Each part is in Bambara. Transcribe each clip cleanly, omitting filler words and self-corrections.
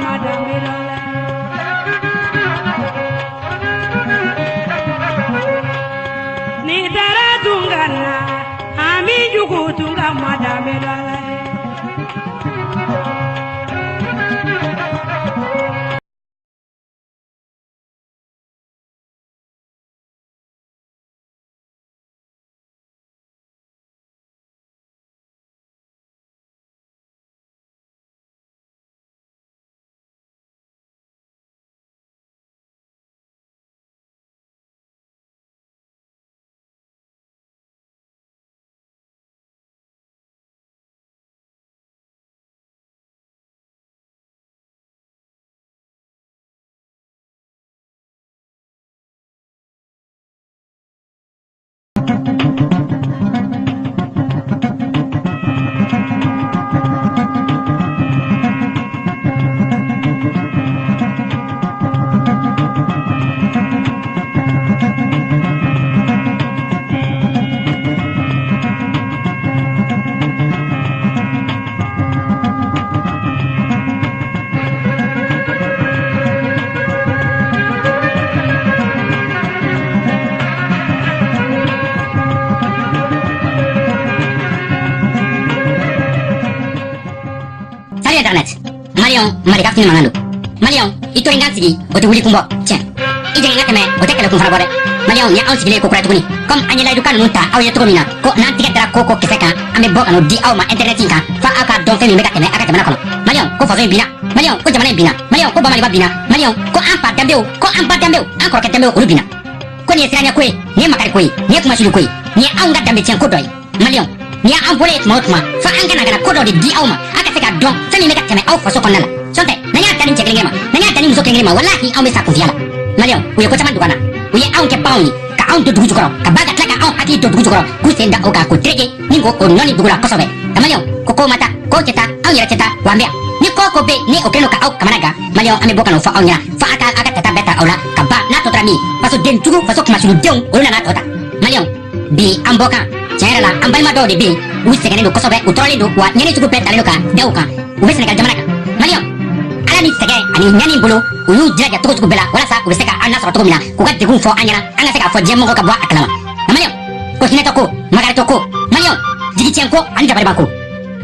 ma danbe dɔn dɛ. N'i taara tunga na, an b'i jugu tunga ma danbe dɔn dɛ. Salut Internet. Maliyɛnw, Malika fini mankan don. Maliyɛnw, i to n kan sigi, o tɛ wuli kun bɔ. Tiɲɛ. I jigin ka tɛmɛ, o tɛ kɛlɛ kun fana bɔ dɛ. Maliyɛnw, ni anw sigilen ko kura tuguni. Comme an ye layidukan ninnu ta aw ye cogo min na, ko n'an tigɛ dara ko ko kisɛ kan, an bɛ bɔ ka n'o di aw ma internet in kan, f'a aw k'a dɔn fɛn min bɛ ka tɛmɛ aw ka jamana kɔnɔ. Maliyɛnw, ko faso in binna. Maliyɛnw, ko jamana in binna. Maliyɛnw, ko Bamaliba binna. Maliyɛnw, ko an fa danbew, ko an ba danbew, an kɔrɔkɛ danbew, olu binna. Ko nin ye siranɲɛ ko ye, nin ye makari ko ye, nin ye kumasuli ko ye, nin ye anw ka danbe tiɲɛ ko dɔ ye. Maliyɛnw, nin y'an bolo ye tuma o tuma, fo an ka na ka na ko dɔ de di aw ma, aw ka se k'a dɔn fɛn min bɛ ka tɛmɛ aw faso kɔnɔna la. Sɔntɛ, n'an y'a da nin cɛ kelen kelen ma, n'an y'a da nin muso kelen kelen ma, walahi anw bɛ sa kunfiya la. Maliyɛnw, u ye ko caman dogo an na. U ye anw kɛ baganw ye, ka anw don dugu jukɔrɔ, ka ban ka tila ka anw hakili don dugu jukɔrɔ, k'u sen da o kan k'o tereke ni k'o nɔni dugu la kosɛbɛ. Nka maliyɛnw, ko kow ma taa, kow tɛ taa, anw yɛrɛ tɛ taa, wa an bɛ yan. Ni ko o ko bɛ yen ni o kɛlen don ka aw kamana gan, maliyɛnw, an bɛ bɔ ka n'o fɔ aw ɲɛna, fo aw ka aw ka tata bɛɛ ta aw la ka ban n'a tɔ tora min ye. Fasoden jugu, faso kunmasuludenw, olu nana tɔ ta. Maliyɛnw, bi an bɔ kan tiɲɛ yɛrɛ la, an balima dɔw de bɛ yen, u sɛgɛnnen don kosɛbɛ, u tɔɔrɔlen don, wa ɲɛni sugu bɛɛ talen don ka da u kan, u bɛ Sɛnɛgali jamana kan. Maliyɛnw, ala ni sɛgɛn ani ɲani bolo, u y'u jilaja cogo sugu bɛɛ la walasa u bɛ se ka an lasɔrɔ cogo min na, k'u ka degun fɔ an ɲɛna, an ka se k'a fɔ diɲɛ mɔgɔw ka bɔ a kalama. Nka maliyɛnw, ko hinɛtɔ ko, makaritɔ ko, maliyɛnw, jigitiɲɛ ko ani dabaliban ko.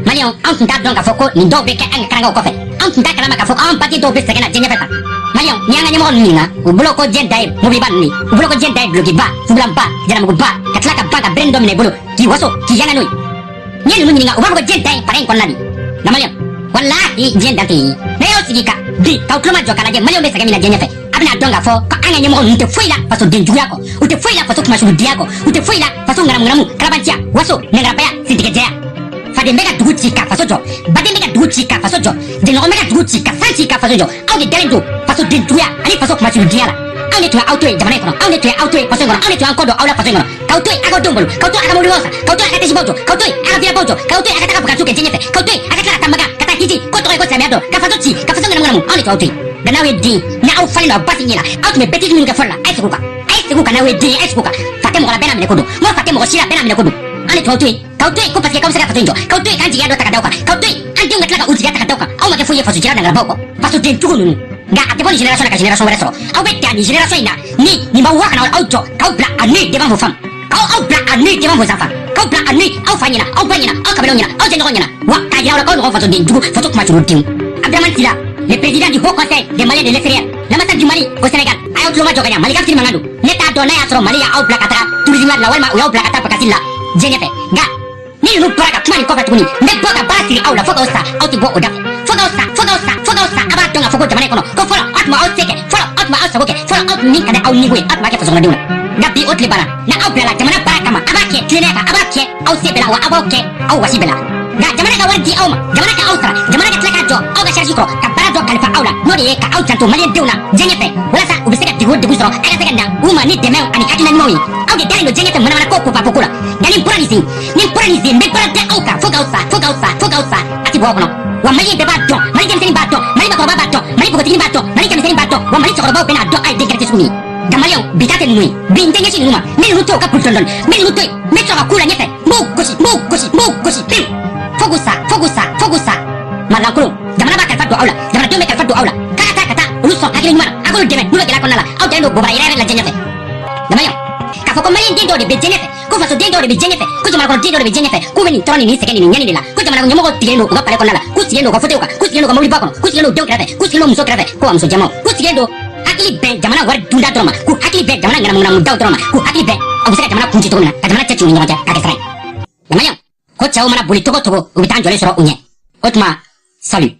Maliyɛnw, an tun t'a dɔn k'a fɔ ko nin dɔw bɛ kɛ an ka karangaw kɔfɛ. An tun t'a kalama k'a fɔ an baden dɔw bɛ sɛgɛn na diɲɛ ɲɛfɛ tan. Maliyɛnw, ni y'an ka ɲɛmɔgɔ ninnu ɲininka, u bolo ko diɲɛ dan ye mobiliba ninnu ye, u bolo ko diɲɛ dan ye dulokiba, fugulanba, jalamuguba, ka tila ka ban ka bereni dɔ minɛ i bolo k'i waso k'i yanga n'o ye. N'i ye ninnu ɲininka, u b'a fɔ ko diɲɛ dan ye fara in kɔnɔna de. Nka maliyɛnw, walahi diɲɛ dan tɛ yen ye. N'a y'aw sigi ka bi k'aw tulo majɔ k'a lajɛ maliyɛnw bɛ sɛgɛn min na diɲɛ ɲɛfɛ, a bɛna dɔn k'a fɔ ko an ka ɲɛmɔgɔ ninnu tɛ foyi la fasoden juguya kɔ, u tɛ foyi la faso kumasuludiya kɔ, u tɛ foyi la faso ŋanamuŋanamu, kalabanciya, waso, nɛngarabaya, sintigɛjɛya. Faden bɛ ka dugu ci ka faso jɔ, baden bɛ ka dugu ci ka faso jɔ, jɛɲɔgɔn bɛ ka dugu ci ka san ci ka faso jɔ. Aw de dalen don fasoden juguya ani faso kumasuludiya la. Anw de tun ye aw to yen jamana in kɔnɔ, anw de tun ye aw to yen faso in kɔnɔ, anw de tun y'an kɔ don aw la faso in kɔnɔ, k'aw to yen aw ka denw balo, k'aw to yen aw ka mobilibaw san, k'aw to yen aw ka tɛsibaw jɔ, k'aw to yen aw ka vilabaw jɔ, k'aw to yen aw ka taga vacances kɛ diɲɛ ɲɛfɛ, k'aw to yen aw ka tila ka taa Makan, ka taa hiji, ko tɔgɔ ye ko silamɛya dɔ, ka faso ci, ka faso ŋanamuŋanamu. Anw de tun y'aw to yen. Nka n'aw ye den, n'aw falen don aw ba sin la, aw tun bɛ bêtise minnu kɛ fɔlɔ la, a ye segin o kan, a ye segin o kan. N'aw ye den ye, a ye segin o kan. Fa tɛ mɔgɔ la, bɛɛ n'a minɛ ko don. N ko fa tɛ mɔgɔ si la, bɛɛ n'a minɛ ko don. An de tun y'aw to yen, k'aw to yen ko parce que k'aw bɛ se ka faso in jɔ, k'aw to yen k'an jigiya dɔ ta ka da aw kan, k'aw to yen an denw ka tila ka u jigiya ta ka da aw kan. Aw ma kɛ foyi ye faso cila dangarabaw kɔ, fasoden jugu ninnu. Nka a tɛ bɔ nin génération na ka génération wɛrɛ sɔrɔ. Aw bɛ dan nin génération in na ni nin b'aw wa ka na aw jɔ k'aw bila à nu devant vos femmes, k'aw aw bila à nu devant vos enfants, k'aw bila à nu aw fa ɲɛna, aw ba ɲɛna, aw kabilaw ɲɛna, aw jɛɲɔgɔn ɲɛna, wa k'a yira aw la k'aw ɲɔgɔn fasoden jugu, faso kumasuludenw. Abdramane Sylla, le président du Haut Conseil des Maliens de l'extérieur, l'ambassade du Mali au Sénégal, a y'aw tulo majɔ ka ɲa. Mali ka fitiri mankan don. Ne t'a dɔn n'a y'a sɔrɔ Mali y'aw bila ka taga tourisme la walima u y'aw bila ka taa vacances la diɲɛ ɲɛfɛ. Nka ni ninnu bɔra ka kuma nin kɔfɛ tuguni, n bɛ bɔ ka baara siri aw la fo k'aw sa, aw tɛ bɔ o da fɛ. Fo k'aw sa, fo k'aw sa, fo k'aw sa, a b'a dɔn k'a fɔ ko jamana in kɔnɔ, ko fɔlɔ aw tun b'aw se kɛ, fɔlɔ aw tun b'aw sago kɛ, fɔlɔ aw tun min ka di aw niko ye, aw tun b'a kɛ fasokɔnɔdenw na. Nka bi o tile banna, na aw bilala jamana baara kama, a b'a kɛ tilennenya kan, a b'a kɛ aw se bɛɛ la, wa a b'aw kɛ aw wasi bɛɛ la. Nka jamana ka wari di aw ma, jamana ka aw sara, jamana ka tila k'a jɔ aw ka charge kɔrɔ, ka baara dɔ kalifa aw la, n'o de ye ka aw janto maliyɛndenw na diɲɛ ɲɛfɛ, walasa u bɛ se ka degun o degun sɔrɔ, a ka se ka na u ma ni dɛmɛ ani hakilina ɲumanw ye. Aw de dalen don diɲɛ ɲɛfɛ manamana ko ko la. Nka ni n bɔra nin sen, ni n bɔra nin sen, n bɛ baara da aw kan fo k'aw sa, fo k'aw sa, fo k'aw sa, a ti bɔ aw kɔnɔ. Wa maliyɛn bɛɛ b'a dɔn, Mali denmisɛnnin b'a dɔn, Mali makɔrɔba b'a dɔn, Mali npogotiginin b'a dɔn, Mali cɛmisɛnnin b'a dɔn, wa Mali cɛkɔrɔbaw bɛna dɔn a ye denkɛrɛte sugu min ye. Nka maliyɛnw, bi ta tɛ ninnu ye. Bi n tɛ ɲɛsin ninnu ma, n bɛ ninnu to u ka boli dɔɔni dɔɔni, n bɛ ninnu to yen, n bɛ sɔrɔ ka k'u la ɲɛfɛ, n b'u gosi, n b'u gosi, n b'u gosi pewu, fo k'u sa, fo k'u sa, fo k'u sa. Malankolon, jamana b'a kalifa don aw la, jamanadenw bɛ kalifa don aw la. don bobara yɛrɛ yɛrɛ la diɲɛ fɛ. Maliyɛnw, k'a fɔ ko maliyɛn den dɔw de bɛ diɲɛ fɛ, ko faso den dɔw de bɛ diɲɛ fɛ, ko jamana kɔnɔ den dɔw de bɛ diɲɛ fɛ, k'u bɛ nin tɔɔrɔ ni nin sɛgɛn ni nin ɲani de la, ko jamana ɲɛmɔgɔw sigilen don u ka palais kɔnɔna la, k'u sigilen don u ka fauteuil kan, k'u sigilen don u ka mobiliba kɔnɔ, k'u sigilen don u denw kɛrɛfɛ, k'u sigilen don muso kɛrɛfɛ, ko wa muso jɛmanw, k'u sigilen don hakili bɛn jamana wari dunda dɔrɔn ma, k'u hakili bɛn jamana ŋanamuŋanamu dɔrɔn ma, k'u hakili bɛn u bɛ se ka jamana kun ci cogo min na, ka jamana cɛ ci u ni ɲɔgɔn cɛ k'a kɛ sira ye. Maliyɛnw, ko cɛw mana boli togo togo, u bɛ taa jɔlen sɔrɔ u ɲɛ. O tuma, salut.